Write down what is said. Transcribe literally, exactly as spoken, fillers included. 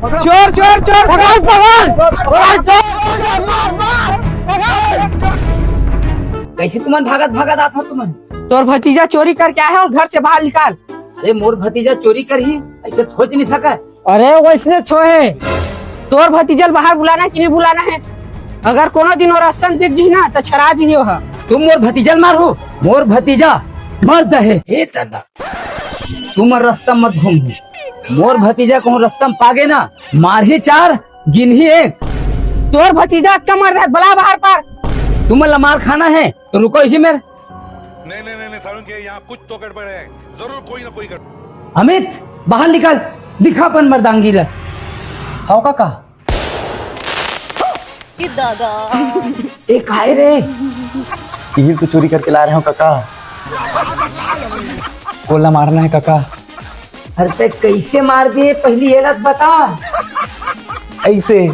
चोर, चोर, चोर, पकड़, पकड़, पकड़, चोर, मार, मार, पकड़। कैसे तुमन भागत भागत आत हो तुमन? तोर भतीजा चोरी करके आए हे अउ घर से बाहर निकाल। अरे मोर भतीजा चोरी करही, ऐसे तो हो नहीं सका। अरे वैसने छो हे, तोर भतीजा ल बाहर बुलाना कि नहीं बुलाना हे? अगर कोनो दिन वो रास्ता में दिख जही ना तो छरा जही ओहा। तुम मोर भतीजा ल मारहू? मोर भतीजा मर्द हे। हे दादा, तुम रस्ता मत घूमहू। मोर भतीजा कहूँ रस्ता में पागे ना, मारही चार, गिनही एक। तोर भतीजा अतका मर्द हे, बला बाहर पार। तुमन ला मार खाना हे तो रुको इही मेर। नहीं, नहीं, नहीं, नहीं, सारुण के यहाँ कुछ तो गड़बड़ है। जरूर कोई ना कोई गड़बड़। अमित, बाहर निकल, दिखा अपन मर्दांगी ला। हाव काका। कि दादा। ए, काय रे? इही तो चोरी करके ला रहे हो काका। कोला मारना है काका। अरे ते कैसे मारबे, पहली ये बात बता। ऐसे।